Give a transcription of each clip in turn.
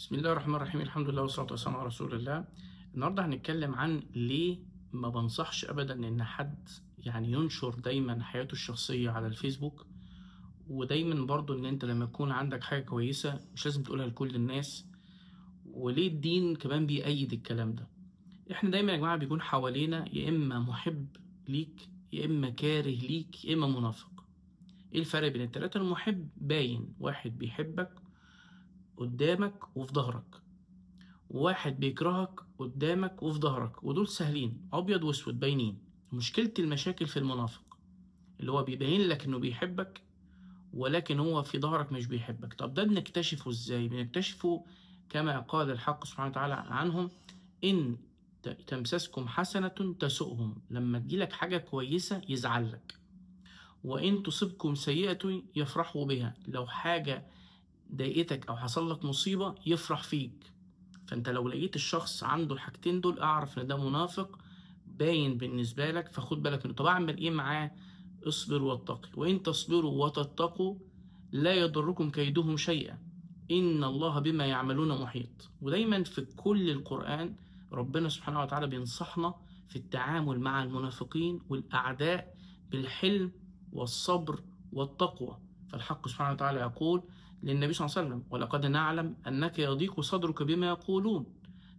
بسم الله الرحمن الرحيم. الحمد لله والصلاة والسلام على رسول الله. النهاردة هنتكلم عن ليه ما بنصحش أبدا إن حد يعني ينشر دايما حياته الشخصية على الفيسبوك، ودايما برضو إن أنت لما يكون عندك حاجة كويسة مش لازم تقولها لكل الناس، وليه الدين كمان بيأيد الكلام ده. إحنا دايما يا جماعة بيكون حوالينا يا إما محب ليك، يا إما كاره ليك، يا إما منافق. إيه الفرق بين التلاتة؟ المحب باين، واحد بيحبك قدامك وفي ظهرك، وواحد بيكرهك قدامك وفي ظهرك، ودول سهلين ابيض واسود باينين. مشكلة المشاكل في المنافق اللي هو بيبين لك انه بيحبك ولكن هو في ظهرك مش بيحبك. طب ده بنكتشفه ازاي؟ بنكتشفه كما قال الحق سبحانه وتعالى عنهم: ان تمسسكم حسنة تسؤهم، لما تجيلك حاجة كويسة يزعلك، وان تصبكم سيئة يفرحوا بها، لو حاجة ضايقتك او حصل لك مصيبة يفرح فيك. فانت لو لقيت الشخص عنده الحاجتين دول اعرف ان ده منافق باين بالنسبة لك، فخد بالك منه. طب اعمل ايه معاه؟ اصبر واتقي، وان تصبروا وتتقوا لا يضركم كيدهم شيئا ان الله بما يعملون محيط. ودايما في كل القرآن ربنا سبحانه وتعالى بينصحنا في التعامل مع المنافقين والاعداء بالحلم والصبر والتقوى. فالحق سبحانه وتعالى يقول للنبي صلى الله عليه وسلم: ولقد نعلم أنك يضيق صدرك بما يقولون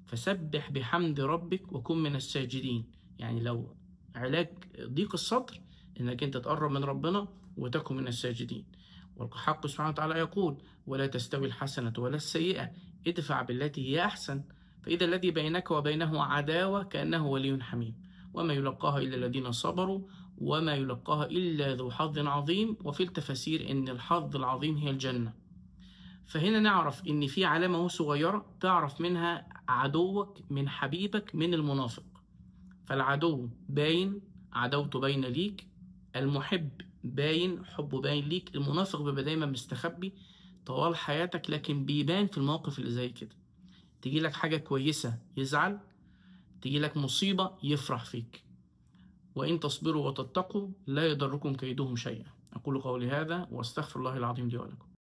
فسبح بحمد ربك وكن من الساجدين. يعني لو علاج ضيق الصدر إنك أنت تقرب من ربنا وتكن من الساجدين. والحق سبحانه وتعالى يقول: ولا تستوي الحسنة ولا السيئة ادفع بالتي هي أحسن فإذا الذي بينك وبينه عداوة كأنه ولي حميم وما يلقاها إلا الذين صبروا وما يلقاها إلا ذو حظ عظيم. وفي التفاسير إن الحظ العظيم هي الجنة. فهنا نعرف إن في علامة صغيرة تعرف منها عدوك من حبيبك من المنافق. فالعدو باين عداوته باينة ليك، المحب باين حبه باين ليك، المنافق بيبقى دايما مستخبي طوال حياتك لكن بيبان في الموقف اللي زي كده. تيجي لك حاجة كويسة يزعل، تيجي لك مصيبة يفرح فيك. وإن تصبروا وتتقوا لا يضركم كيدهم شيئا. أقول قولي هذا وأستغفر الله العظيم لي ولكم.